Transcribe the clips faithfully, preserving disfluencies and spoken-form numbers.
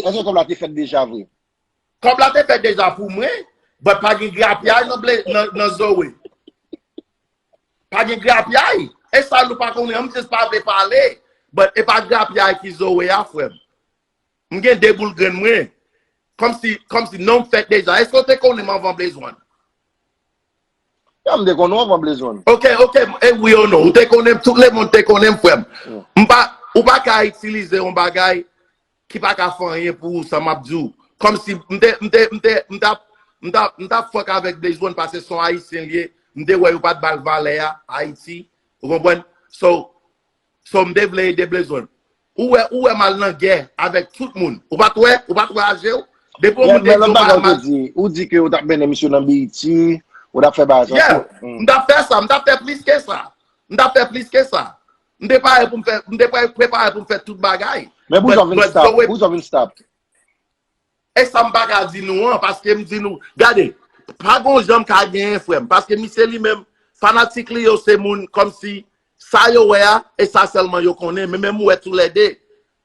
vre? Èske kòb la te fèt deja vre? Kòb la te fèt deja pou mwen, but pa gen grapyay nan, nan, nan Zoe. Pa gen grapyay. E sa nou pa konnen, m jis pa vle pale. But e pa grapyay ki Zoe a, frè m. M gen de boul grenn mwen. Kòmsi, kòmsi non m fèt deja. Èske w te konnen m anvan Blaze One? Ya, m te konnen w anvan Blaze One. Ok, ok, e wi ou non. Ou te konnen m, tout lemonn te konnen m, frè m. M pa, ou pa ka itilize yon bagay ki pa ka fè anyen pou ou, sa m ap di w. Kòmsi m te, m te, m te, m t ap, m t ap, m t ap fuck avèk Blaze One paske se yon Ayisyen l ye. M te wè yo pa t ba l valè a, Ayiti. Ou konprann? So, so m te vle ede Blaze One. Ou wè, ou wè m al nan gè avèk tout moun. Ou pa t wè, ou pa t wè aje w. Depi yon moun te di w m al, ou di ke ou t ap mennen misye nan Beyiti, ou t ap fè bagay sa. Yeah. M t ap fè sa, m t ap fè plis ke sa. M t ap fè plis ke sa. M te pare pou m fè, m te pre- prepare pou m fè tout bagay. Men pou sa w vin stop, pou sa w vin stop. E sa m pa ka di nou an, paske m di nou, gade, pa gon jan m ka genyen, frè m, paske misye li menm, fanatik li yo se moun kòmsi sa yo wè a, e sa sèlman yo konnen, men menm ou wè toulède.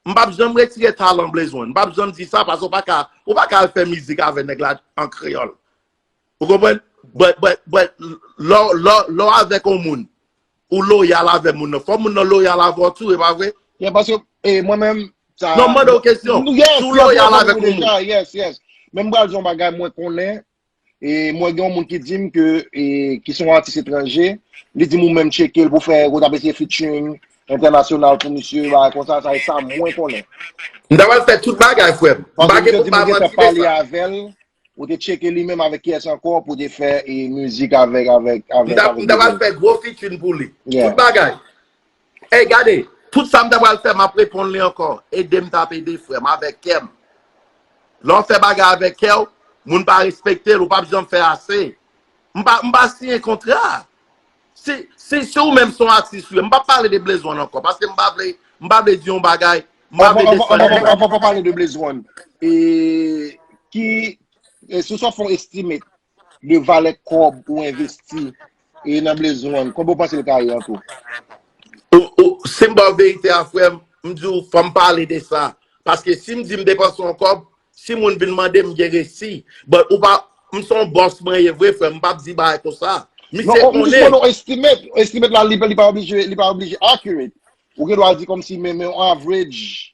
M p ap janm retire talan Blaze One. M p ap janm di sa, paske w pa ka, ou pa ka al fè mizik avè nèg la an kreyòl. Ou konprann? But, but, but, lè, lè, lè w avèk yon moun, ou loyal avè moun nan. Fò moun nan loyal avè w tou, e pa vre? Yeah, paske, eh, mwen menm, sa. Non, m mande w kesyon. Si w loyal avèk yon moun. Yes, yes. Men m pral di yon bagay mwen konnen, e mwen gen yon moun ki di m ke, e, ki se yon atis etranje, li di m ou menm tcheke l pou fè, ou t ap eseye featuring entènasyonal pou misye, bagay konsa, sa e sa mwen konnen. M ta pral fè tout bagay, frè m. M pa gen pou m pa manti de sa. Ou te tcheke li menm avèk kiyès ankò pou te fè, e, mizik avèk, avèk, avèk, avèk Blaze One. M ta pral fè gwo featuring pou li. Yeah. Tout bagay. Ey, gade, tout sa m ta pral fè, m ap reponn li ankò. Ede m t ap ede frè m avèk kè m. Lè w fè bagay avèk kè w, moun pa respekte l, ou p ap janm fè ase. M pa, m pa siyen kontra. Si, si, si ou menm se yon atis, wi, m p ap pale de Blaze One ankò, paske m pa vle, m pa vle di yon bagay, m pa vle desann nèg. Anvan, anvan, anvan, anvan pale de Blaze One, e, ki, e, si w sot fè yon estimate de valè kòb ou envesti, e, nan Blaze One, konbyen w panse l ka ye an tou? Ou, ou, si m ba w verite a, frè m, m di w, fò m pale de sa. Paske si m di m depanse yon kòb, si moun vin mande m, m gen resi. But ou pa, m se yon bòs mwen ye vre, frè m, m p ap di bagay konsa. Misye konnen. Non, m jis mande w estimate. Estimate la, li, li pa oblije, li pa oblije accurate. Ou gen dwa di kòmsi, men, men yon average.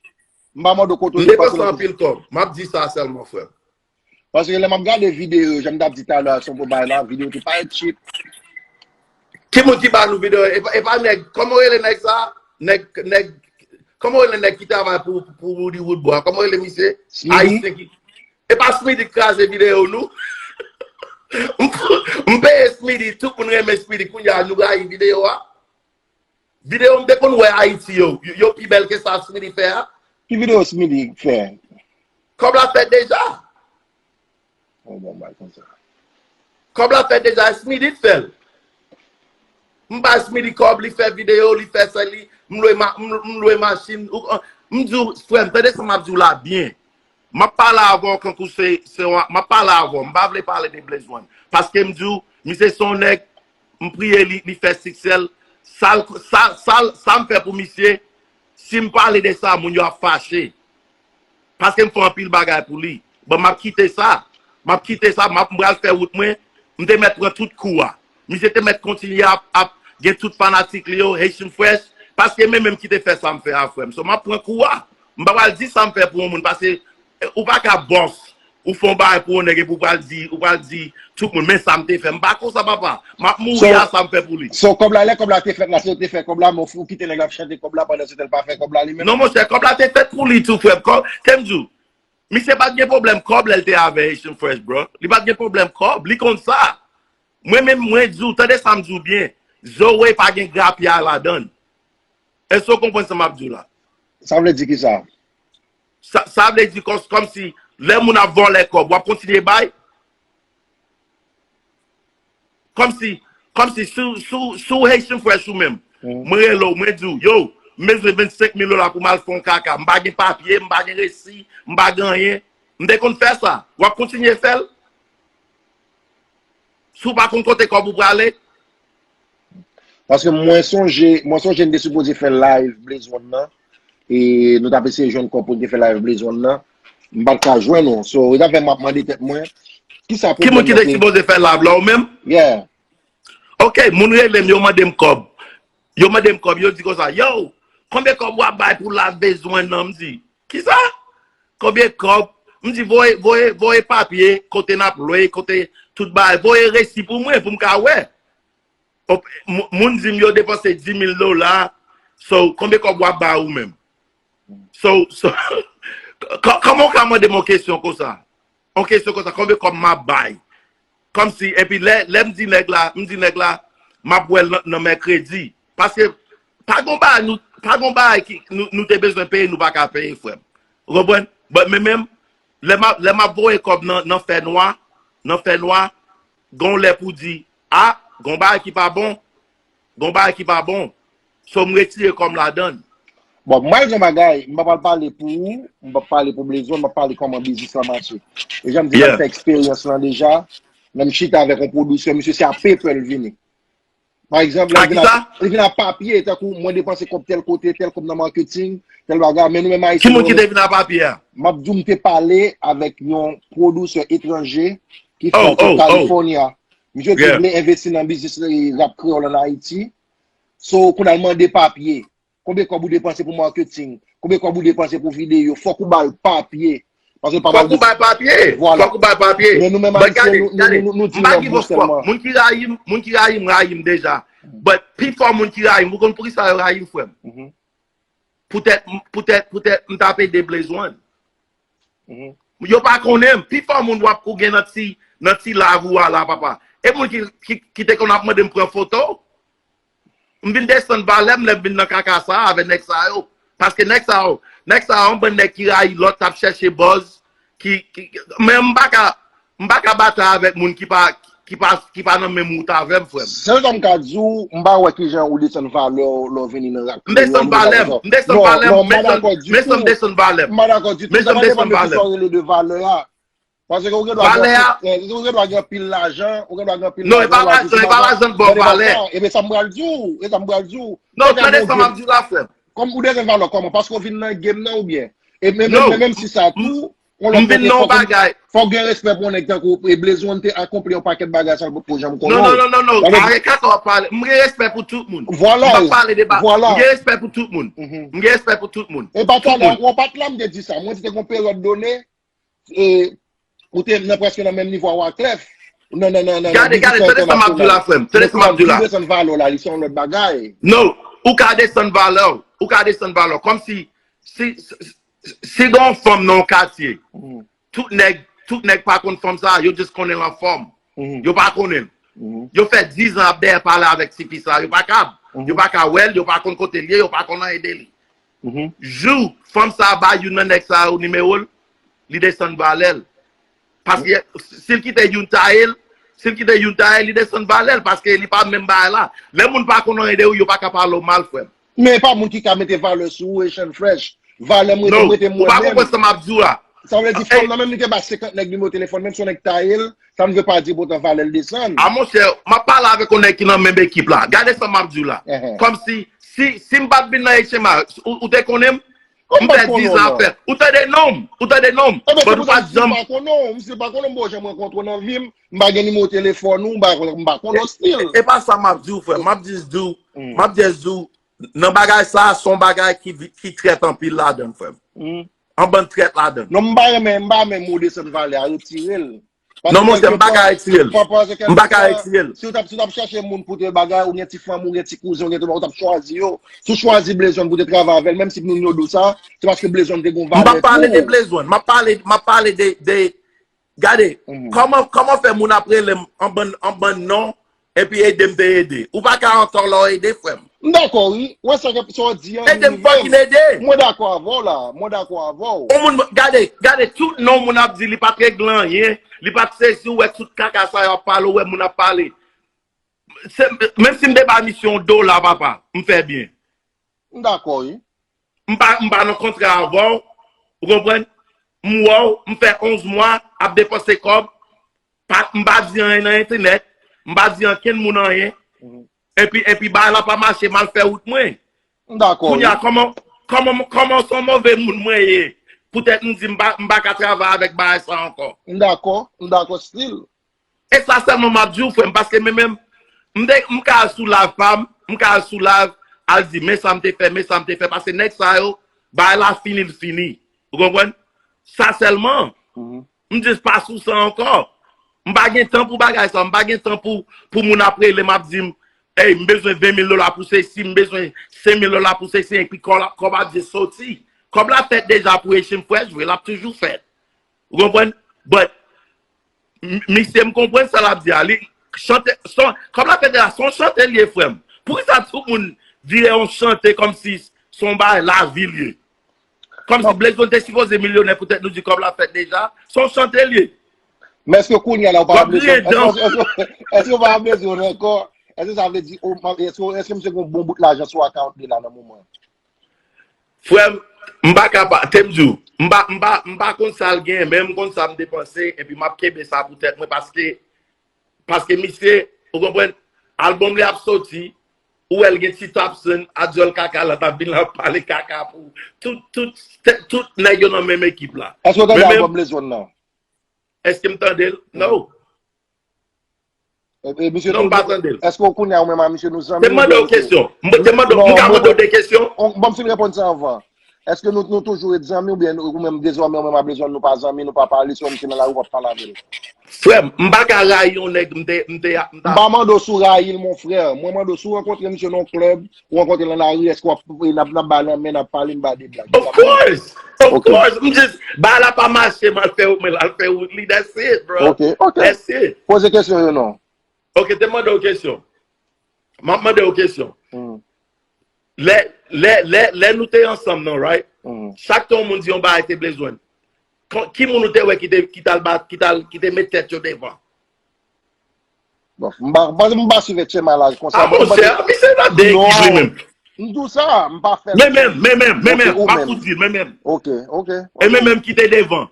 M pa mande w kote w depanse l. M depanse anpil kòb. M ap di sa sèlman, frè m. Paske lè m ap gade videyo, jan m t ap di talè a, sou bagay la, videyo te parèt cheap. Ki moun ki ba nou videyo? E pa, e pa nèg, kòman w rele nèg sa? Nèg, nèg, Kòman w rele nèg ki travay pou, pou Roody Woodboy? Kòman w rele misye? Ayisyen ki. E pa Smitty k kraze videyo nou. M, m peye Smitty, tout moun renmen Smitty. Kounye a, nou rayi videyo a. Videyo m te konn wè Ayiti yo, yo, yo pi bèl ke sa Smitty fè a. Ki videyo Smitty fè? Kòb la fèt deja. Oh, bon, bay konsa. Kòb la fèt deja, Smitty t fè l. M bay Smitty kòb, li fè videyo, li fè sa, li, m lwe, ma, m, m lwe machin. Ou, m di w, frè m, tande sa m ap di w la byen. M ap pale avè w kankou se, se, m ap pale avè w. M pa vle pale de Blaze One. Paske m di w, misye se yon nèg, m priye li, li fè siksè l. Sa, l- sa, sa, l- sa m fè pou misye, si m pale de sa, moun yo ap fache. Paske m fè anpil bagay pou li. Bon, m ap kite sa. M ap kite sa, m ap m pral fè wout mwen. M te mèt pran tout kou a. Misye te mèt kontinye ap, ap gen tout fanatik li yo, Haitian Fresh. Paske men menm ki te fè sa m fè a, frè m. So, m ap pran kou a. M pa pral di sa m fè pou yon moun, paske eh, ou pa ka bòs. Ou fè yon bagay pou yon nèg epi ou pral di, ou pral di tout moun, men sa m te fè. M pa konsa, papa. M ap mouri So, a sa m fè pou li. So, kòb la, lè kòb la te fèt la, se ou te fè kòb la, men ou kite nèg la ap chante kòb la pandan se te l pa fè kòb la li menm? Non, monchè, kòb la te fèt pou li tou, frè m. Kòb, te m di w, misye pa t gen pwoblèm kòb lè l te avè Haitian Fresh, bro. Li pa t gen pwoblèm kòb. Li konn sa. Mwen menm, mwen di w, tande sa m di w byen. Zoe pa gen grapya ladan l. Èske w konprann sa m ap di w la? Sa vle di ki sa? Sa, sa vle di kòm, kòmsi lè moun ap vòlè kòb, w ap kontinye bay? Kòmsi, kòmsi sou, sou, sou Haitian Fresh ou menm. Mwen rele w, mwen di w, yo, m bezwen vennsenk mil dola pou m al fè yon kaka. M pa gen papye, m pa gen resi, m pa gen anyen. M te konn fè sa. W ap kontinye fè l? Si w pa konn kote kòb ou prale? Paske mwen sonje, mwen sonje n te sipoze fè live Blaze One nan. E nou t ap eseye jwenn kòb pou n te fè live Blaze One nan. M pa t ka jwenn ou. So, e sa fè m ap mande tèt mwen, kisa Ki moun ki te sipoze fè live la, ou menm? Yeah. Ok, moun rele m, yo mande m kòb. Yo mande m kòb, yo di konsa, yo, konbyen kòb w ap bay pou live Blaze One nan? M di, kisa? Konbyen kòb? M di, voye, voye, voye papye, kote n ap lwe, kote tout bagay. Voye resi pou mwen, pou m ka wè. Op- mou- Moun di m yo depanse dis mil dola. So, konbyen kòb w ap ba ou menm? So, so, kò- kòman w ka mande m yon kesyon konsa? Yon kesyon konsa, konbyen kòb m ap bay? Kòmsi, epi lè, lè m di nèg la, m di nèg la, m ap wè l nan, nan mèkredi. Paske, pa gon bagay, nou, pa gon bagay ki, nou, nou te bezwen peye, nou pa ka peye, frè m. Ou konprann? But men menm, lè m ap, lè m ap voye kòb nan, nan fè nwa, nan fè nwa, gon lè pou di, a, gon bagay ki pa bon, gon bagay ki pa bon. So, m retire kò m ladan l. Bon, m pral di yon bagay, m pa pral pale pou ou, m p ap pale pou Blaze One, m ap pale kòman biznis lan mache. E jan m di, m ap fè eksperyans lan deja, lè m chita avèk yon pwodiktè, misye se a pepè l vini. Pa egzanp, lè l vin a, li vin a papye, tankou mwen depanse kòb tèl kote, tèl kòb nan marketing, tèl bagay, men nou menm Ayisyen, Ki moun ki te vin a papye a? M ap di w, m te pale avèk yon pwodiktè etranje ki fè California. Misye te vle envesti nan biznis rap kreyòl an Ayiti. So, kounye a l mande papye. Konbyen kòb ou depanse pou marketing? Konbyen kòb ou depanse pou videyo? Fòk ou ba l papye. Paske l pa ba l Fòk ou bay papye. Vwala. Fòk ou bay papye. Men nou menm Ayisyen, nou, nou, nou, nou di love nou sèlman. Moun ki rayi m, moun ki rayi m, rayi m deja. But pi fò moun ki rayi m, ou konn poukisa yo rayi m, frè m? Poutèt, poutèt, poutèt m t ap ede Blaze One. Yo pa konnen m. Pi fò moun w ap ou gen nan ti, nan ti live ou a la, papa. E moun ki, ki, ki te konn ap mande m pran foto. M vin desann valè m lè m vin nan kaka sa a avè nèg sa yo. Paske nèg sa yo, nèg sa yo, yon bann nèg ki rayi lòt, k ap chèche buzz, ki, ki, men m pa ka, m pa ka batay avèk moun ki pa, ki pa, ki pa nan menm wout avè m, frè m. Sèl sa m ka di w, m pa wè kijan ou desann valè w lè w vini nan rap kreyòl ou, pa egzanp. M desann valè m, m desann valè m, men sa m desann valè m. M pa dakò ditou. Men sa m desann valè m. Sa pa depann de kisa w rele de valè a. Paske ou gen dwa gen anpil, eh, ou gen dwa gen anpil lajan, ou gen dwa gen anpil lajan, ou pa jis lajan. Non, e pa lajan, e pa lajan k ba w valè. Ebyen sa m pral di w, e sa m pral di w. Non, tande sa m ap di w la, frè m. Kòm ou desann valè w kòman? Paske w vin nan game nan oubyen? E menm, menm, menm si sa tou, yon lòt kote, fòk ou, fòk gen respè pou yon nèg tankou w. E Blaze One te akonpli yon pakèt bagay sa l potko janm konnen w. Non, non, non, non, non. Arete kaka w ap pale. M gen respè pou tout moun. Vwala. M p ap pale de ba-, vwala. M gen respè pou tout moun. M gen respè pou tout moun. E pa talè, w pa t la m te di sa. Mwen di te gen yon peryòd done, e, ou te nan prèske nan menm nivo a Wyclef. Nan, nan, nan, nan, nan biznis entènasyonal. Gade, gade, tande sa m ap di w la, frè m. Tande sa m ap di w la. Desann valè w la, li se yon lòt bagay. Non, ou ka desann valè w. Ou ka desann valè w. Kòmsi, Si, si, si gen yon fanm nan yon katye, tout nèg, tout nèg pa konn fanm sa, yo just konnen l anfòm. Yo pa konnen l. Yo fè diz an ap dèyè pale avèk tifi sa, yo pa kab. Yo pa ka wè l, yo pa konn kote l ye, yo pa konn anyen de li. Jou fanm sa ba youn nan nèg sa yo nimewo l, li desann valè l. Paske si l kite youn taye l, si l kite youn taye l, li desann valè l, paske li pa menm bagay la. Lè moun pa konn anyen de ou, yo pa ka pale w mal, frè m. Men e pa moun ki ka mete valè sou ou, Echann Fresh. Valè m rete, non, m rete ou mwen pa menm. Konprann sa m ap di w la. Sa vle di fanm nan menm li te ba senkant nèg nimewo telefòn, menm si yon nèg taye l, sa n vle pa di poutan valè l desann. A monchè, m ap pale avèk yon nèg ki nan menm ekip la. Gade sa m ap di w la. Kòmsi, si, si m pa t vin nan H M A, ou, ou te konnen m? M fè diz an ap fè. Ou tande non m? Ou tande non m? But ou pa t janm. Misye pa konnen m, bon, jan m rankontre w nan vi m, m pa gen nimewo telefòn ou, m pa, m pa konnen w still. E pa sa m ap di w, frè. M ap just di w, m ap just di w, nan bagay sa, se yon bagay ki, ki trèt anpil ladan l, frè m. Yon bann trèt ladan l. Non, m pa renmen, m pa renmen mo desann valè a, retire l. Non, monchè, m pa ka retire l. M pa ka retire l. Si w t ap, si w t ap chèche moun pou te bagay, ou gen ti fanmi, ou gen ti kouzen, ou gen tout, ou t ap chwazi yo. Si w chwazi Blaze One pou te travay avè l, menm si moun yo di w sa, se paske Blaze One te gen yon valè pou ou. M p ap pale de Blaze One. M ap pale, m ap pale de, de, gade, kòman, kòman fè moun ap rele m an bann, an bann non, epi ede m te ede. Ou pa ka antò lè w ede, frè m. M dakò, wi. Wè sa ke, sa w di an, ede m fucking ede. Mwen dakò avè w la. Mwen dakò avè w. Yon moun, gade, gade tout non moun ap di, li pa t regle anyen, li pa t sezi, ou wè tout kaka sa yo ap pale, ou wè moun ap pale. Se, menm si m te ba misye yon dola, papa, m fè byen. M dakò, wi. M pa, m pa nan kontra avè w, ou konprann? M wè w, m fè onz mwa ap depanse kòb, pa, m pa di anyen nan entènèt, m pa di ankenn moun anyen, epi, epi bagay la pa mache, m al fè wout mwen. M dakò, wi. Kounye a, kòman, kòman, kòman se yon move moun mwen ye, poutèt m di m pa, m pa ka travay avèk bagay sa ankò? M dakò, m dakò still. E sa sèlman m ap di w, frè m, paske men menm, m te, m ka al sou live pa m, m ka al sou live, al di, men sa m te fè, men sa m te fè, paske nèg sa yo, bagay la fini, l fini. Ou konprann? Sa sèlman. M just pa sou sa ankò. M pa gen tan pou bagay sa, m pa gen tan pou, pou moun ap rele m ap di m, ey, m bezwen ven mil dola pou sesi, m bezwen senk mil dola pou sesi, epi kòb la, kòb ap just soti. Kòb la fèt deja pou Echann Fresh, vre, l ap toujou fèt. Ou konprann? But, m-, misye, m konprann sa l ap di a. Li, chante, son, kòb la fèt deja, se yon chante l ye, frè m. Poukisa tout moun vire yon chante kòmsi se yon bagay lavi l ye? Kòmsi Blaze One te sipoze milyonè poutèt nou di kòb la fèt deja, se yon chante l ye. Men èske kounye a la ou pa vle, èske, èske, èske ou pa vle Blaze One ankò? Èske sa vle di, o, èske, èske misye gen yon bon bout lajan sou account li la nan moman? Frè m, m pa ka pa, te m di w, m pa, m pa, m pa konn sa l gen, men m konn sa m depanse, epi m ap kenbe sa pou tèt mwen, paske, paske misye, ou konprann, albòm li ap soti, ou wè l gen ti Tapson, a dyòl kaka la, t ap vin la ap pale kaka pou tout, tout, tout nèg yo nan menm ekip la. Èske w tande albòm Blaze One nan? Èske m tande l? No. E, e, misye, non, m pa tande l. Èske w kounye a ou menm a misye nou zanmi? Te mande w kesyon. M te mande w, m ka mande w de kesyon? Ban m fin reponn sa anvan. Èske nou, nou toujou ret zanmi oubyen ou menm dezòmè ou menm a Blaze One nou pa zanmi, nou pa pale, si w wè misye nan lari w p ap pale avè l? Frè m, m pa ka rayi yon nèg m te, m te, m ta. M pa mande w si w rayi l, mon frè. Mwen mande w si w rankontre misye nan yon klèb, ou rankontre l nan lari, èske w ap, n ap, n ap bay lanmen, n ap pale, n bay de blag? Of course! Of course! M just, bagay la pa mache, m al fè, mwen al fè wout li, that's it, bro. Ok, ok. That's it. Poze kesyon yo non. Ok, te mande w kesyon. M ap mande w kesyon. Lè, lè, lè, lè nou te ansanm nan, right? Chak tan yon moun di yon bagay te Blaze One. Ki moun ou te wè ki te, ki t al bat, ki t al, ki te met tèt yo devan? Bon, m pa, m pa, m pa swiv H M A la konsa. Ah, monchè, misye nan de egliz li menm. M di w sa, m pa fè l. Men menm, men menm, men menm, pa pou di, men menm. Ok, ok. E men menm ki te devan.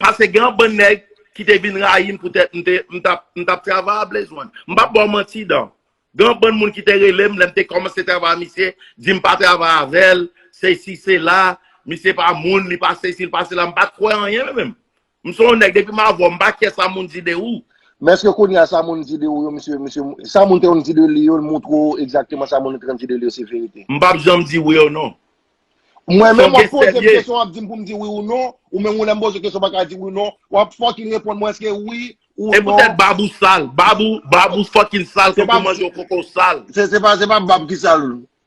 Paske gen yon bann nèg ki te vin rayi m poutèt m te, m t ap, m t ap travay a Blaze One. M p ap ba w manti, dan. Gen yon bann moun ki te rele m lè m te kòmanse travay a misye, di m pa travay avè l, sesi, sela, misye pa moun, li pa sesi, li pa sela. M pa t kwè anyen, men menm. M se yon nèg, depi m avè w, m pa kyè sa moun di de ou. Men èske kounye a sa moun di de ou yo, misye, misye, sa moun te konn di de li yo, l montre w egzakteman sa moun te konn di de li yo se verite? M p ap janm di wi ou non. Mwen menm w ap poze m kesyon, w ap di m pou m di wi ou non, ou menm ou lè m poze w kesyon w pa ka di wi non, w ap fucking reponn mwen èske wi ou non. E poutèt bab ou sal, bab ou, bab ou fucking sal, tankou manje yon koko sal. Se, se pa, se pa bab ki sal.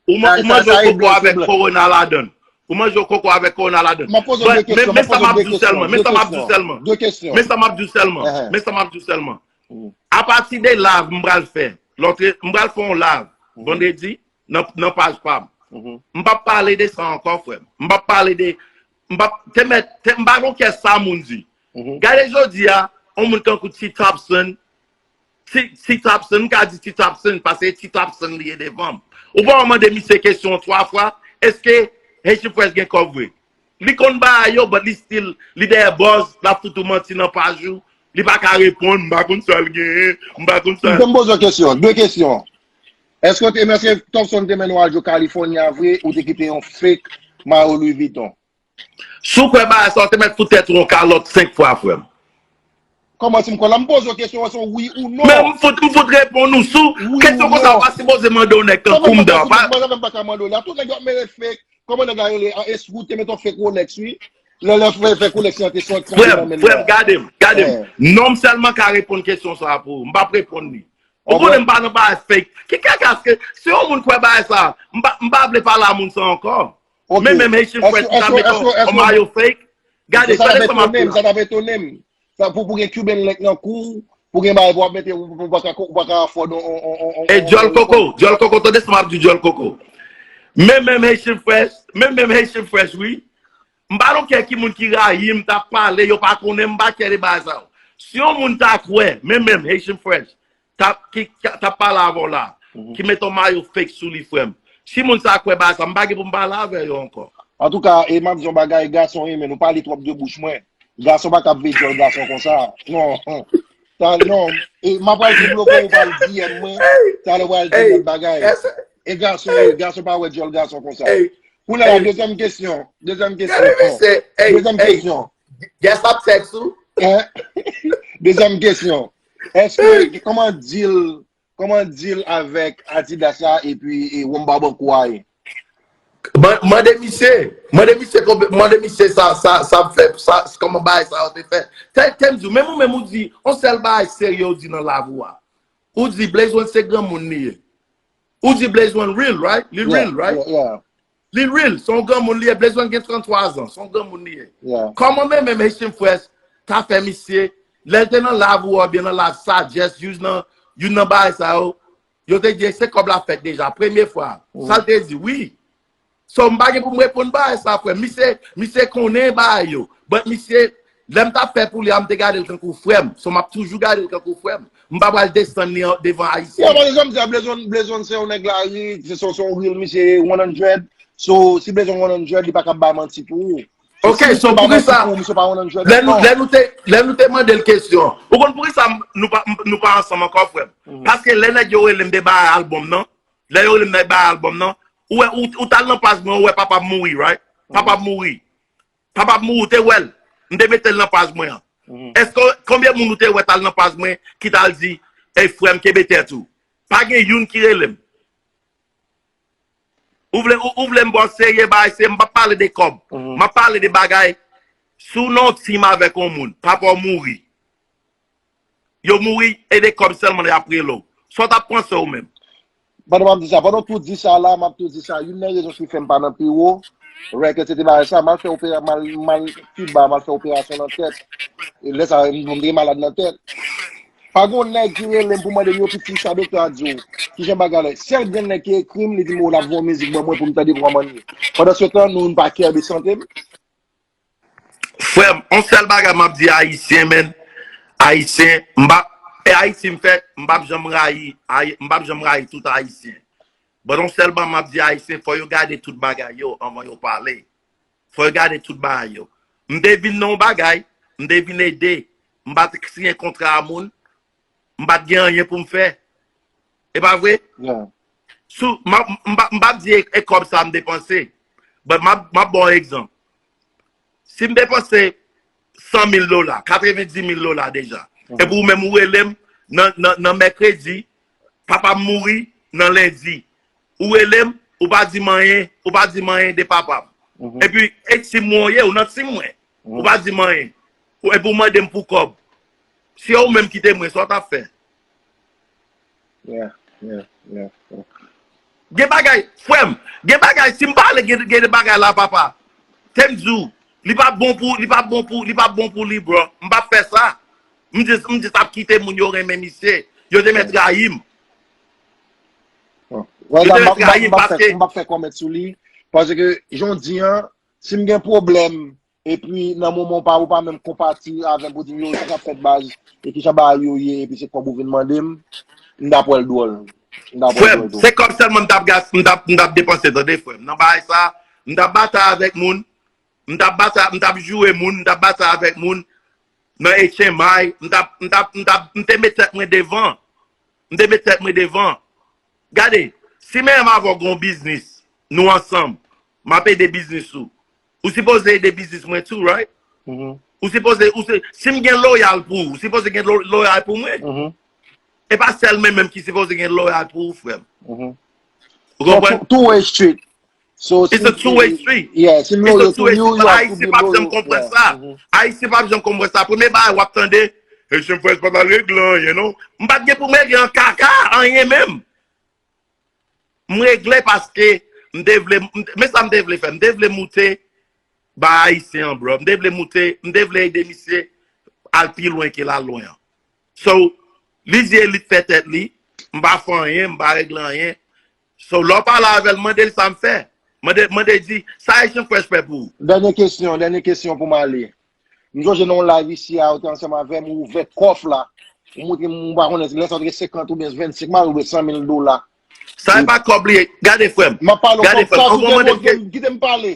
Ou man-, ou manje yon koko avèk korona ladan l. Ou manje yon koko avèk kowona ladan. M ap poze w de kesyon, m ap poze w de kesyon, de kesyon, de kesyon. Men sa m ap di w sèlman, men sa m ap di w sèlman, men sa m ap di w sèlman. Apati de live m pral fè, lòt, m pral fè yon live vandredi nan, nan paj pa m. M p ap pale de sa ankò, frè m. M p ap pale de, m p ap, te mèt, te, m pa gon kè sa moun di. Gade jodi a, yon moun tankou T Topson, T, T Topson, m ka di T Topson, paske T Topson li ye devan m. Ou pa mande misye kesyon twa fwa, èske Haitian Fresh gen kòb vre? Li konn bagay yo, but li still, li dèyè buzz, l ap fout ou manti nan paj ou. Li pa ka reponn, m pa konn sa l genyen, m pa konn sa. M poze w kesyon, de kesyon. Èske w te, èske Topson te mennen w al jwe California vre, ou te kite yon fake mayo Louis Vuitton? Si w kwè bagay sa, w te mèt fout tèt ou yon kalòt senk fwa, frè m. Kòman si m kwè la? M poze w kesyon, se wi ou non? Men m fout, m fout reponn ou sou kesyon konsa, ou pa sipoze mande yon nèg tankou m dan. Kòman m pa ka mande w la? Tout nèg yo ap mennen fake. Kòman nèg la rele? An, Escrow te met yon fake Rolex, wi. Lè, lè fake Rolex lan te soti nan men l la. Frè m, frè m, gade m, gade m. Non m sèlman ka reponn kesyon sa a pou ou. M p ap reponn li. Ou konnen m pa nan bagay fake. Ki kaka ke, si yon moun kwè bagay sa, m pa, m pa vle pale a moun sa ankò. Men menm Haitian Fresh ki ta met yon, yon mayo fake. Gade, gade sa m ap di w la. Sa t ap etone m. Sa pou, pou gen Cuban link nan kou, pou gen bagay pou ap mete, ou, ou pa ka, ou pa ka afford on, on, on, on, e on, djòl on koko, djòl koko, tande sa m ap di djòl koko. Men menm Haitian Fresh, men menm Haitian Fresh, wi. M pa don't care ki moun ki rayi m, t ap pale, yo pa konnen m, pa care de bagay sa yo. Si yon moun ta kwè, men menm Haitian Fresh, t ap, ki, ki t ap pale avè w la, ki met yon mayo fake sou li, frè m. Si moun sa kwè bagay sa, m pa gen pou m pale avè yo ankò. Antouka, e m ap di yon bagay, gason, e men nou pale twòp de bouch mwen. Gason pa ka ap veye djòl gason konsa. Non. Ta, non. E m ap pral debloke ou pral D M mwen. Talè ou pral di lòt bagay. E gason, e gason pa wè djòl gason konsa. Kounye a, dezyèm kesyon. Dezyèm kesyon. Dezyèm kesyon. Guess ap text ou. Dezyèm kesyon. Èske, kòman deal, kòman deal avèk Adidas la epi, e, Womba Banco a ye? Ban-, mande misye. Mande misye konbe-, mande misye sa, sa, sa ap fè, sa, kòman bagay sa yo te fè. Tè, tè m di w, menm ou menm ou di, on sèl bagay serye ou di nan live ou a. Ou di Blaze One se granmoun li ye. Ou di Blaze One real, right? Li real, right? Li real, se yon granmoun li ye. Blaze One gen tranntwa zan, se yon granmoun li ye. Kòman menm menm Haitian Fresh ta fè misye, lè l te nan live ou oubyen nan live Sagesse, youn nan, youn nan bagay sa yo, yo te di se kòb la fèt deja, premye fwa. Sa l te di, wi. So, m pa gen pou m reponn bagay sa, frè. Misye, misye konnen bagay yo. But misye, lè m t ap fè pou li a, m te gade l tankou frè m. So, m ap toujou gade l tankou frè m. M pa pral desann li an, devan Ayisyen. Wi, paske jan m di a, Blaze One, Blaze One se yon nèg lari, se, se, se yon real misye one hundred. So, si Blaze One one hundred, li pa ka bay manti pou ou. Ok, so poukisa, lè nou, lè nou te, lè nou te mande l kesyon, ou konn poukisa m, nou pa, m, nou pa ansanm ankò, frè m? Paske lè nèg yo rele m de bay albòm nan, lè yo rele m nan bay albòm nan, ou wè, ou, ou t al nan paj mwen, ou wè papa m mouri, right? Papa m mouri. Papa m mouri, ou te wè l. M te mete l nan paj mwen an. Èske, konbyen moun ou te wè t al nan paj mwen ki t al di, ey, frè m, kenbe tèt ou? Pa gen youn ki rele m. Ou vle, ou, ou vle m ba w serye, bay serye, m p ap pale de kòb. M ap pale de bagay, si w nan yon team avèk yon moun, papa w mouri. Yo mouri, e de kòb sèlman y ap rele w. Sa w t ap panse ou menm? Pandan m ap di sa, pandan w tou di sa la, m ap tou di sa, youn nan rezon ki fè m pa nan pi wo, rèk, etsetera, sa, m al fè opera-, m al, m al Kiba, m al fè operasyon nan tèt. E lè sa, m, m te malad nan tèt. Pa gon nèg ki rele m pou mande m, yo, pitit, sa doktè a di w. Kijan bagay la? Sèl grenn nèg ki ekri m, li di m, o, l ap voye yon mizik ban mwen pou m tande pou m anmanye. Pandan se tan, nou, nou pa care de sante m. Frè m, on sèl bagay m ap di Ayisyen, man. Ayisyen, m pa, e Ayiti m fèt, m p ap janm rayi, Ayi-, m p ap janm rayi tout Ayisyen. But on sèl bagay m ap di Ayisyen, fò yo gade tout bagay yo anvan yo pale. Fò yo gade tout bagay yo. M te vin nan yon bagay, m te vin ede, m pa t siyen kontra a moun, m pa t gen anyen pou m fè. E pa vre? Sou, m ap, m pa, m p ap di e, e kòb sa m depanse. But m ap, m ap ba w egzanp. Si m depanse san mil dola, katrevendiz mil dola deja. Epi ou menm ou rele m nan, nan, nan mèkredi, papa m mouri nan lendi. Ou rele m, ou pa di m anyen, ou pa di m anyen de papa m. Epi, e team mwen w ye, ou nan team mwen. Ou pa di m anyen. Ou, epi ou mande m pou kòb. Si se ou menm ki te mwen, sa w t ap fè? Yeah, yeah, yeah, yeah. Gen bagay, frè m, gen bagay, si m pale, gen, gen de bagay la, papa. Te m di w, li p ap bon pou, li p ap bon pou, li p ap bon pou li, bro. M p ap fè sa. M just, m just ap kite moun yo renmen misye. Yo te mèt rayi m. Wè, yo te mèt rayi m paske. M p ap fè kòmèt sou li. Paske, jan w di an, si m gen pwoblèm, epi nan moman w pa, ou pa menm konpati avè m pou di m yo, sa k ap fèt baz, e ki jan bagay yo ye, epi se kòb ou vin mande m, m t ap wè l dwòl. M t ap wè l dwòl tou. Frè m, se kòb sèlman m t ap gas, m t ap, m t ap depanse, tande, frè m. Nan bagay sa, m t ap batay avèk moun, m t ap batay, m t ap joure moun, m t ap batay avèk moun nan H M I, m t ap, m t ap, m t ap, m te met tèt mwen devan. M te met tèt mwen devan. Gade, si menm avè w gon biznis, nou ansanm, m ap ede biznis ou. Ou sipoze ede biznis mwen tou, right? Ou sipoze, ou se, si m gen loyal pou ou, ou sipoze gen lo- loyal pou mwen. E pa sèl mwen menm ki sipoze gen loyal pou ou, frè m. Ou konprann? Two way street. So, It's a two way street. Yeah, si m It's a loyal two to way you, street. you But have to Ayisyen be p ap janm loyal. Konprann Yeah. Sa. Ayisyen p ap janm konprann sa. Premye bagay w ap tande, Haitian Fresh pa t al regle anyen, non. M pa t gen pou m regle an kaka, anyen menm. M regle paske m te vle, m- men sa m te vle fè. M te vle moute ba Ayisyen an, bro. M te vle moute, m te vle ede misye al pi lwen ke l al lwen an. So, li di e li t fè tèt li, m pa fè anyen, m pa regle anyen. So, lè w pale avè l, mande l sa m fè. Mande, mande di, sa Haitian Fresh fè pou ou? Dènye kesyon, dènye kesyon pou m ale. M sonje nan yon live isi a, ou te ansanm avè m, ou ouvè kòf la. Ou montre m, m pa konnen, lè sa w te gen senkant oubyen vennsenk, m pa oubyen san mil dola. Sa e pa kòb li ye. Gade, frè m. M ap pale w kòb kas ou te montre m, kite m pale.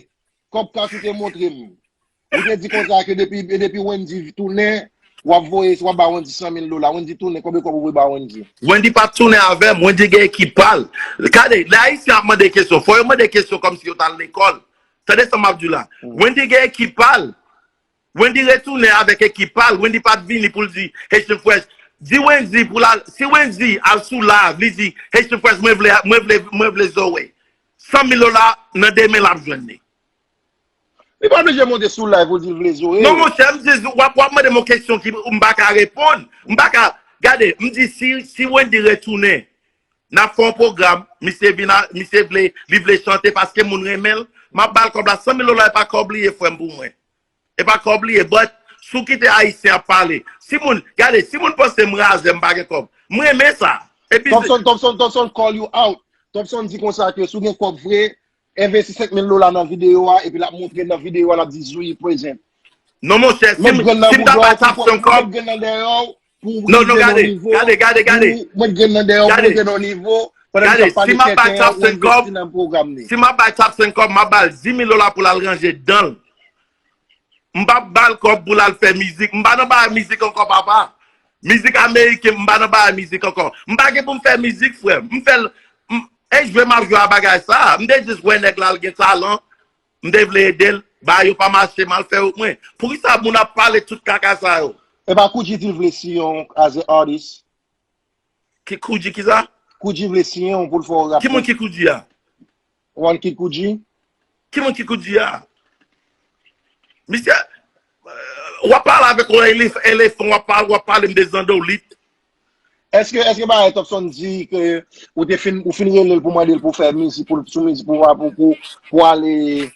Kòb kas ou te montre m. Ou te di konsa ke depi, depi Wendy tounen, w ap voye, w ap ba Wendy san mil dola. Wendy tounen, konbyen kòb ou voye ba Wendy? Wendy pa t tounen avè m, Wendy gen ekip pa l. Gade, lè Ayisyen ap mande kesyon, fò yo mande kesyon kòmsi yo t al lekòl. Tande sa m ap di w la. Wendy gen ekip pa l. Wendy retounen avèk ekip pa l. Wendy pa t vini pou l di Haitian Fresh. Di Wendy pou l al, si Wendy al sou live, li di, Haitian Fresh, mwen vle, mwen vle, mwen vle Zoe. San mil dola, nan demen l ap jwenn li. Li pa oblije monte sou live pou l di l vle Zoe. Non, monchè, m di, w ap, w ap mande m yon kesyon ki m pa ka reponn. M pa ka, gade, m di, si, si Wendy retounen, n ap fè yon pwogram, misye vin a, misye vle, li vle chante paske moun renmen l, m ap ba l kòb la, san mil dola, e pa kòb li ye, frè m, pou mwen. E pa kòb li ye, but, si w kite Ayisyen ap pale, si moun, gade, si moun panse m razè, m pa gen kòb, m renmen sa. Epi, Thompson, Thompson, Thompson, call you out. Thompson di konsa ke si w gen kòb vre, envesti senk mil dola nan videyo a, epi l ap montre nan videyo a, l ap di Zouyi present. Non, monchè, si m, si m ta bay Thompson kòb. Met grenn nan dèyè w, pou w rive nan nivo. Non, non, gade, gade, gade, gade. Pou w met grenn nan dèyè w, pou w rive nan nivo. Pandan misye ap pale tenten an, ou envesti nan pwogram li. Si m ap bay Thompson kòb, m ap ba l dis mil dola pou l al ranje dan l. M p ap ba l kòb pou l al fè mizik. M pa nan bagay mizik ankò, papa. Mizik ameriken, m pa nan bagay mizik ankò. M pa gen pou m fè mizik, frè m. M fè l, m, e jwe m ap jwe a bagay sa. M te jis wè nèg la, l gen talan. M te vle ede l. Bagay yo pa mache, m al fè yo mwen. Poukisa moun ap pale tout kaka sa yo? E pa Koudji di l vle siyen w as a artist? Ki Koudji ki sa? Koudji vle siyen w pou l fè w rap. Ki moun ki Koudji a? One Kid Koudji. Ki moun ki Koudji a? Misye, w ap pale avèk yon elef- elefan, w ap pale, w ap pale m de zandolit. Èske, èske bagay Thompson di ke ou te fin, ou fin rele l pou mande l pou fè mizik, pou l sou mizik, pou, pou, pou, pou ale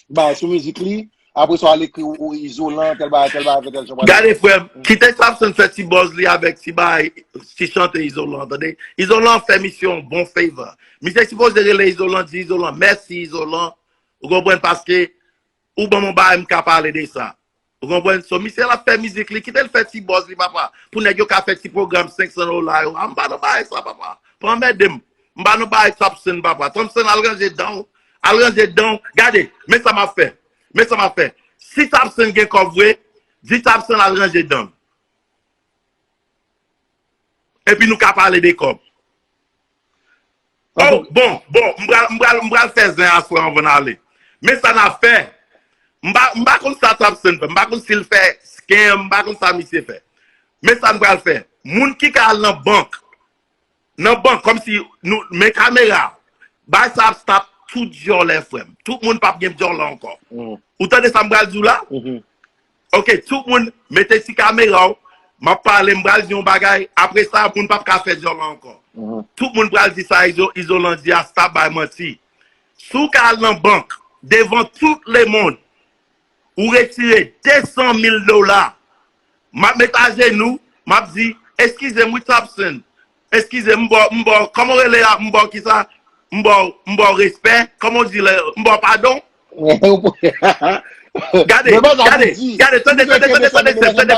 bay sou mizik li? Apre sa, w al ekri ou, ou izolan, tèl bagay, tèl bagay, tèl jan bagay. Gade, frè m, kite Thompson fè ti buzz li avèk ti bagay, ti chante izolan, tande? Izolan fè misye yon bon favor. Misye sipoze rele izolan, di izolan, mèsi izolan. Ou konprann? Paske ou ban m yon bagay, m ka pale de sa. Ou konprann? So, misye l ap fè mizik li, kite l fè ti buzz li, papa. Pou nèg yo ka fè ti pwogram senk san dola yo. A, m pa nan bagay sa, papa. Pa anmède m. M pa nan bagay Thompson, papa. Thompson, al ranje dan w. Al ranje dan w. Gade, men sa m ap fè. Men sa m ap fè. Si Thompson gen kòb vre, di Thompson al ranje dan l. Epi nou ka pale de kòb. Oh, bon, bon, m pral, m pral, m pral fè zen aswè anvan n ale. Men sa n ap fè. M pa, m pa konn sa Thompson fè. M pa konn si l fè scam, m pa konn sa misye fè. Men sa n pral fè. Moun ki ka al nan bank, nan bank, kòmsi nou, men kamera, bay sa ap stop tout djòlè, frè m. Tout moun p ap gen djòlè ankò. Ou tande sa m pral di w la? Ok, tout moun, mete ti kamera w, m ap pale, m pral di yon bagay, apre sa, moun p ap ka fè djòlè ankò. Tout moun pral di sa Izo, Izolan di a, stop bay manti. Si w ka al nan bank, devan tout lemonn, ou retire de san mil dola. M ap met ajenou, m ap di, eskize m wi Topson. Eskize m, m ba w, m ba w, kòman w rele a, m ba w kisa? M ba w, m ba w respè, kòman w di lè, m ba w padon? Gade, gade, gade, tande, tande, tande, tande, tande, tande,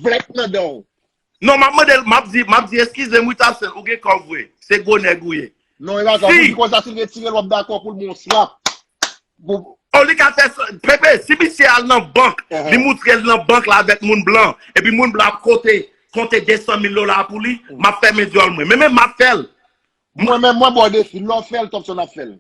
frè m. Non, m ap mande l, m ap di, m ap di, eskize m wi Topson, ou gen kòb vre. Se gwo nèg ou ye. Non, e pa sa, pou di konsa, si l retire l, w ap dakò pou l bon slap. Pou Oh, li ka fè sa, Pepe, si misye al nan bank, li moutre l nan bank la avèk moun blan, epi moun blan ap konte, konte de san mil dola pou li, m ap fèmen dyòl mwen. Men, men m ap fè l. Mwen menm, mwen ba w defi, lè w fè l, Topson ap fè l.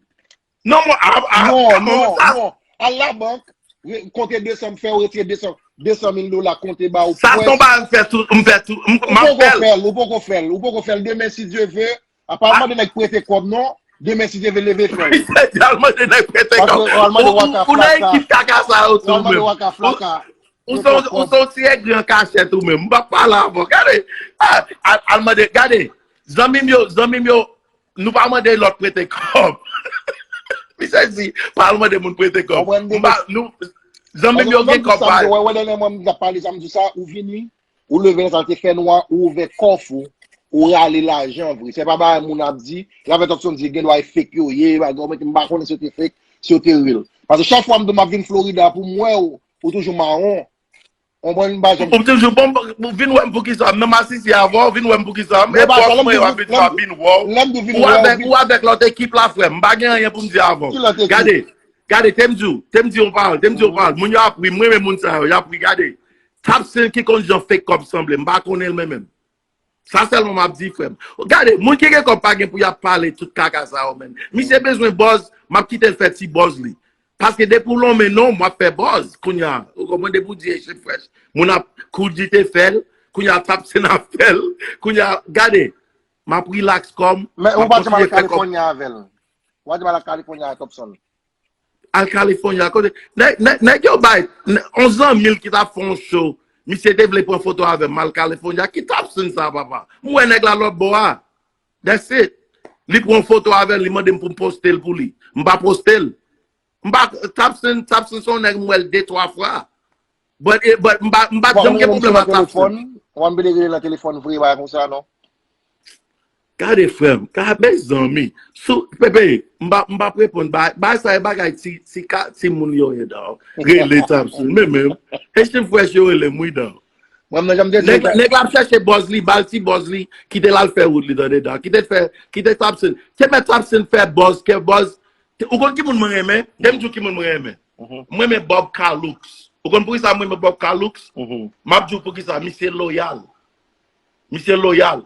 Non, mwen, a, a, Non, a, non, sa, non. Al labank, re- konte de san, fè yo retire de san, de san mil dola, konte ba ou sa se yon pwès. Bagay m fè tou, m fè tou, m, Ou m ap poko fè l. fè l, ou poko fè l, ou poko fè l. Demen, si Dye ve, apa w mande nèg prete kòb, non? Demen, si Dye ve, leve fè l. Misye di al mande nèg prete kòb. Paske w al mande Ou, ou, waka ou nan flaka. Ekip kaka sa yo tou menm. Ou al mande waka flaka. Ou se yon, ou se yon ti egri an kachèt ou menm. M p ap pale avè w. Gade, a, al, al mande, gade, zanmi m yo, zanmi m yo, nou pa mande lòt prete kòb. Misye di, pa al mande moun prete kòb. M pa, nou, zanmi m yo gen kòb pa yo. Wè, wè, dènye mwa m t ap pale sa, m di sa, ou vini, ou leve nan sa te fè nwa, ou ouvè kòf ou, ou rale lajan vre. Se pa bagay moun ap di, e avè Topson di, gen dwa e fake yo ye, bagay, m pa konnen si yo te fake, si yo te real. Paske chak fwa m di m ap vin Florida pou m wè w, ou toujou mawon. Konprann m pa janm. Ou toujou bon, ou vin wè m poukisa? M nan masisi avè w, vin wè m poukisa? E bòs mwen yo ap vin sa vin wè w. Ou avèk, ou avèk lòt ekip la, frè m. M pa gen anyen pou m di avè w. Gade, gade, te m di w, te m di w yon pawòl, te m di w yon pawòl. Moun yo ap ri, m renmen moun sa yo, y ap ri, gade. Topson ki konn jan fake kòb sanble, m pa konnen l mwen menm. Sa sèlman m ap di, frè m. Gade, moun ki gen kòb pa gen pou y ap pale tout kaka sa yo, menm. Misye bezwen buzz, m ap kite l fè ti buzz li. Paske depi w lonmen non m, w ap fè buzz. Kounye a, ou konprann, depi w di Haitian Fresh, moun ap, Koudji te fè l, kounye a Topson ap fè l, kounye a, gade, m ap relax kò m, Men m ou ap pa janm kontinye al fè kòb. California avè l. Ou pa janm al California avè Topson. Al California, kote, nèg, nèg, nèg yo bay, nè- yon zanmi l ki t ap fè yon show, misye te vle pran foto avè m, al California, ki Topson sa, papa? M wè nèg la lòt bò a. That's it. Li pran yon foto avè l, li mande m pou m poste l pou li. M pa poste l. M pa, Topson, Topson se yon nèg m wè l de twa fwa. But, eh, but m pa, m pa Bon, janm gen mwen, mwen, pwoblèm ak Topson. Telefòn, mwen, m vle rele nan telefòn vre, bagay konsa, non? Gade, frè m, ka, mezanmi. Sou, Pepe, m pa, m p ap reponn, bay, bay sa e bagay ti, ti ka, ti moun yo ye, dawò. Rele Topson, men menm. Haitian Fresh yo rele m, wi, dawò. Mwen, mwen, jan m te di Nèg, nèg la ap chèche buzz li, ba l ti buzz li, kite l al fè wout li, tande, dawò. Kite l fè, kite Topson. Te mèt Topson fè buzz, ke buzz. Te- Ou konn ki moun mwen renmen? Te m di w ki moun mwen renmen. Mwen renmen Bob Calux. Ou konn poukisa mwen renmen Bob Calux? M ap di w poukisa. Misye loyal. Misye loyal.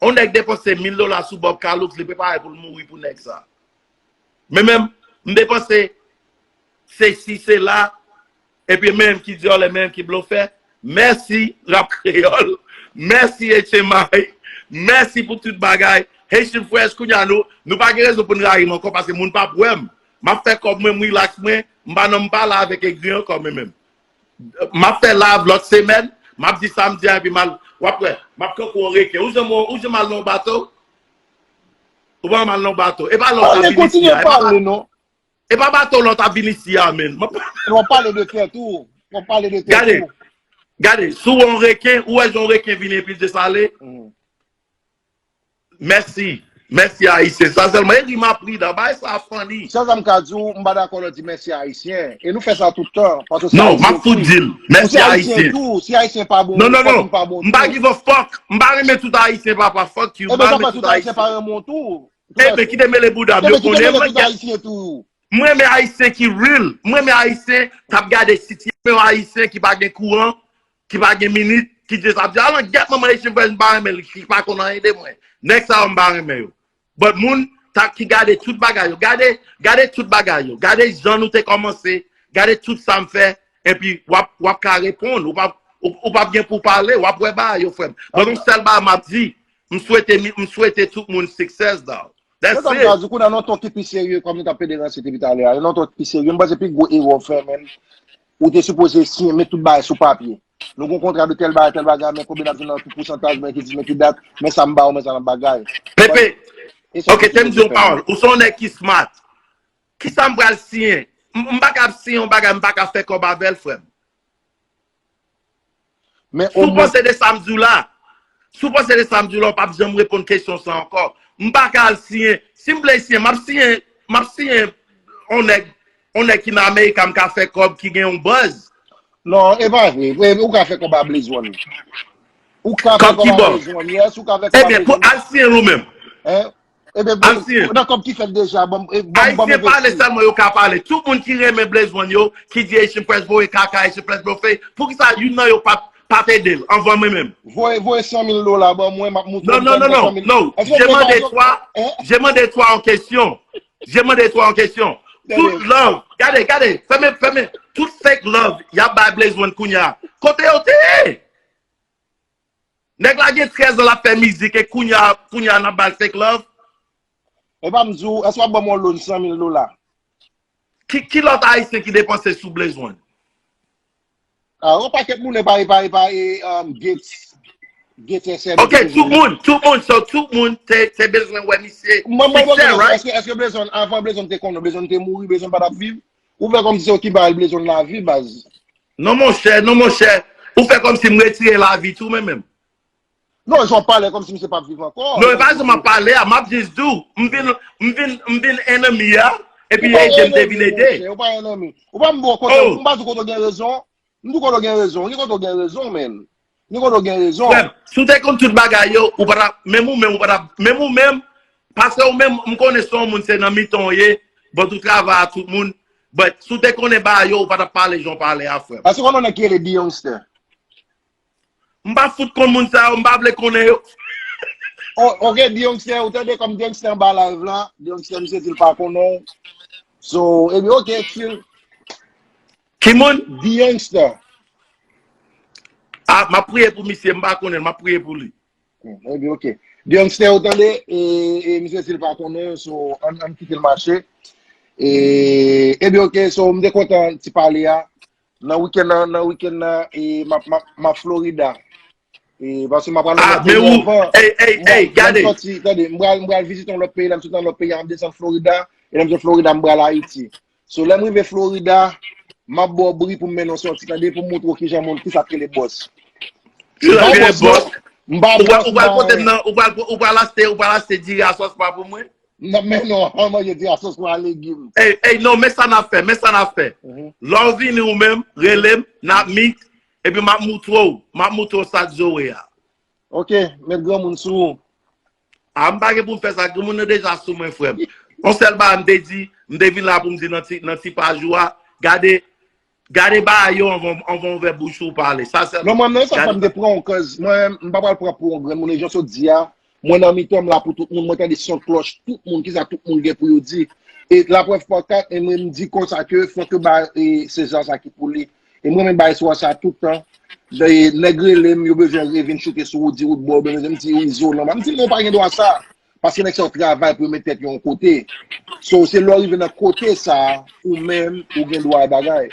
Yon nèg depanse mil dola sou Bob Calux, li prepare pou l mouri pou nèg sa. Men menm, m depanse sesi, sela, epi menm ki dyòlè, menm ki blofè. Mèsi, Rap Kreyòl. Mèsi, H M I. Mèsi pou tout bagay. Haitian Fresh, kounye a nou, nou pa gen rezon pou n rayi m ankò, paske moun p ap wè m. M ap fè kòb mwen, m relax mwen, m pa nan m pale avèk egri ankò, men menm. M ap fè live lòt semèn, m ap di sa m di a, epi m al, w ap wè, m ap kankou yon reken. Ou janm, ou janm al nan yon bato? Ou pa mal nan bato. E pa lè w t ap vin isi a. E pa, e pa bato lè w t ap vin isi a, menn. W ap pale de tèt ou. W ap pale de tèt ou. Gade, gade, si w wè yon reken, ou wè jan yon reken vini epi l desale? Mèsi. Mèsi, Ayisyen. Sa sèlman. E ri m ap ri la. Bagay sa funny. Sèl sa m ka di w, m pa dakò lè w di mèsi Ayisyen. E nou fè sa tout tan. Paske se Ayisyen tou. Non, m ap fout di l. Mèsi, Ayisyen. Ou se Ayisyen tou. Si Ayisyen pa bon, non, non, non. M pa give a fuck. M pa renmen tout Ayisyen, papa. Fuck you. M pa renmen tout Ayisyen. Ebe, kite mele bouda m. Yo konnen mwen gen Ayisyen tou. Mwen renmen Ayisyen ki real. Mwen renmen Ayisyen k ap gade sitiyasyon. Mwen renmen Ayisyen ki pa gen kouran, ki pa gen minit, ki just ap di, "Alan, gèt manman Haitian Fresh, m pa renmen li, ki pa konn anyen de mwen." Nèg sa yo, m pa renmen yo. But moun ta, ki gade tout bagay yo, gade, gade tout bagay yo, gade jan nou te kòmanse, gade tout sa m fè, epi w ap, w ap ka reponn, ou p ap, ou, ou p ap gen pou pale, w ap wè bagay yo, frè m. But yon sèl bagay m ap di, m swete, m swete tout moun success, dawg. That's it. Se sa m ka di, kounye a, nan yon ton ki pi serye, kòm nou t ap pede ranse depi talè a, nan yon ton ki pi serye, m panse pi gwo erè w fè, menn, ou te sipoze siyen, met tout bagay sou papye. Nou gen yon kontra de tèl bagay, tèl bagay, men konbyen n ap jwenn nan pousantaj, men ki di, men ki dat, men sa m ba w, men sa n ap bagay. Pepe, ok, te m di yon pawòl. Ou se yon nèg ki smart. Kisa m pral siyen? m pa ka ap siyen yon bagay, m pa ka fè kòb avè l, frè m. Si w panse de sa m di w la, si w panse de sa m di w la, w p ap janm reponn kesyon sa ankò. M pa ka al siyen. Si m vle siyen, m ap siyen, m ap siyen yon nèg, yon nèg ki nan America, m ka fè kòb, ki gen yon buzz. Non, e pa vre. Ou ka fè kòb a Blaze One. Ou ka fè kòb a Blaze One, yes, ou ka fè kòb a Blaze One. Ebyen, pou al siyen ou menm. Ebyen, nan kòb ki fèt deja, ban m envesti. Ayisyen pale sèlman yo ka pale. Tout moun ki renmen Blaze One yo, ki di Haitian Fresh voye kaka, Haitian Fresh blofe, poukisa youn nan yo pa pa t ede l anvan mwen menm? Voye, voye san mil dola ban mwen, m ap moutre w. Non, non, non, non, non. J'ai demandé toi, j'ai demandé toi en question. J'ai demandé toi en question. Tout love, gade, gade, fèmen, fèmen. Tout fake love y ap bay Blaze One kounye a. Kote yo te ye? Nèg la gen trèz an l ap fè mizik e kounye a, kounye a n ap ba l fake love. E pa m di w, èske w ap ban m yon loan san mil dola? Ki, ki lòt Ayisyen ki depanse sou Blaze One? Ah, yon pakèt moun e pa, e pa, e pa, e, um, Gates, Gates S M. Ok, tout moun, tout moun, so tout moun te, te bezwen wè misye. Mwen, mwen, mwen, èske, èske Blaze One, avan Blaze One te konnen, Blaze One te mouri, Blaze One pa t ap viv? Ou fè kòmsi se yo ki ba Blaze One lavi, baz. Non, monchè, non, monchè. Ou fè kòmsi m retire lavi tou, men menm. Non, jan w pale kòmsi misye p ap viv ankò. Non, e pa jan m ap pale a, m ap jis di w, m vin, m vin, m vin enemi a, epi ede m te vin ede. Ou pa enemi. Ou pa m bon kote, m pa di w kote w gen rezon. M di w kote w gen rezon. Gen kote w gen rezon, men. Gen kote w gen rezon. Frè m, si w te konn tout bagay yo, ou pa t ap, menm ou menm, ou pa t ap, menm ou menm, paske ou menm, m konnen se yon moun, se nan mitan w ye, but ou travay a tout moun, but si w te konnen bagay yo, ou pa t ap pale jan w pale a, frè m. Èske w konnen yon nèg ki rele D-Youngster? M pa fout konn moun sa yo, m pa vle konnen yo. Oh, ok, D-Youngster, ou tande kòm D-Youngster anba live la. D-Youngster, misye di l pa konnen w. So, ebyen, ok, chill. Ki moun? D-Youngster. Ah, m ap priye pou misye, m pa konnen l, m ap priye pou li. Hmm, ebyen, ok. D-Youngster, ou tande, e, e misye di l pa konnen, so, ann, ann kite l mache. E, ebyen, ok, so, m te kontan ti pale a. Nan wikenn nan, nan wikenn nan, e, m ap, m ap, m ap Florida. E, paske m ap pral nan lòt peyi anvan. Ey, ey, ey, gade. Tande, m pral, m pral vizite yon lòt peyi, lè m sot nan lòt peyi a, m desann Florida, e lè m sot Florida, m pral Ayiti. So, lè m rive Florida, m ap ba w bri pou m mennen w sòti, tande, pou m montre w kijan moun, kisa k rele bòs. Kisa k rele bòs? M pa bòs, m pa anyen. Ou pral pote m nan, ou pral, ou pral achte, ou pral achte diri a sòs pa pou mwen? Non, men non, an manje ti asoswa legim. Ey, ey, non, men sa n ap fè, men sa n ap fè. Lè w vini ou menm, rele m, n ap meet, epi m ap moutre w, m ap moutre w sa Joe a. Ok, met granmoun sou ou. A, m pa gen pou m fè sa, granmoun nan deja sou mwen, frè m. Yon sèl bagay m te di, m te vin la pou m di nan ti, nan ti paj ou a, gade, Gade bagay yo anvan, anvan w ouvè bouch ou pale. Sa sèlman. Non, mwen menm, sa fè m te pran w, cause mwen, m pa pral pran pou yon granmoun, e jan w sot di a, mwen nan mitan, m la pou tout moun, mwen tande son klòch tout moun, kisa tout moun gen pou yo di. E laprèv pa kat, e mwen, m di konsa ke fòk yo ba, e, Seza sa ki pou li. E mwen menm bay espwa sa tout tan. E nèg rele m, yo bezwen vin choute sou Roody Roodboy, oubyen m di Izo lan, m di non, w pa gen dwa sa. Paske nèg sa yo travay pou yo met tèt yo yon kote. So, se lè w rive nan kote sa a, ou menm, ou gen dwa a bagay.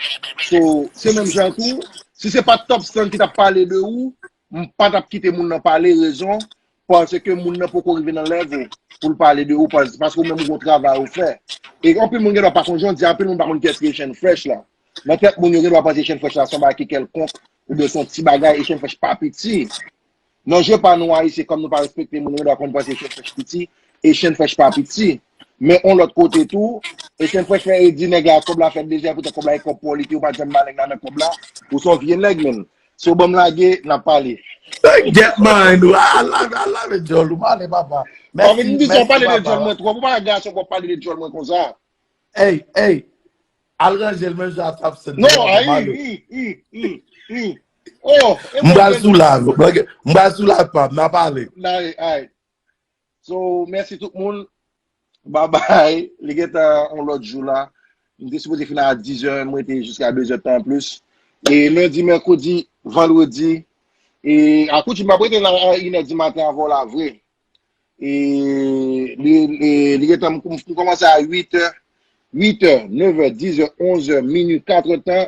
So, se menm jan tou, si se pa t Top Stand ki t ap pale de ou, m pa t ap kite moun nan pale, rezon, paske moun nan poko rive nan level ou pou l pale de ou, pas-, paske ou menm ou gon travay ou fè. E anpil moun gen dwa pa konn, jan w di, anpil moun pa konn kiyès ki Echann Fresh la. Nan tèt moun yo gen dwa panse Echann Fresh la se yon bagay ki kèlkonk, oubyen se yon ti bagay, Echann Fresh pa piti. Nan je pa nou Ayisyen, kòm nou pa respekte moun, nou gen dwa konn panse Echann Fresh piti, Echann Fresh pa piti. Men yon lòt kote tou, Echann Fresh fè e di nèg la kòb la fèt deja, poutan kòb la e kòb pa w li te, ou pa t janm ba nèg la nan kòb la, ou se yon vye nèg menm. Si w ban m lage, n ap pale. Get mine, ou. A, lave, a, lave djòl ou, m ale papa. Mèsi, mèsi papa. Ou pale de djòl mwen twòp, ou pa gason pou w ap pale de djòl mwen konsa. Ey, ey. Al ranje l menm jan a Top Stand. Non, ayi, i, i, i, i. Oh, m pral sou live. M pral sou live pa m, n a pale. Ayi, ayi. So, mèsi tout moun. Babay. Li gentan yon lòt jou la. M te sipoze fin a dizè, m rete jiska dezè tan anplis. E lendi, mèkredi, vandredi. E a koutim, m ap rete la a inè di maten avè w la vre. E li, li, li gentan, m, m kòmanse a uit è, uit è, nèf è, diz è, onz è, minui, kat è tan,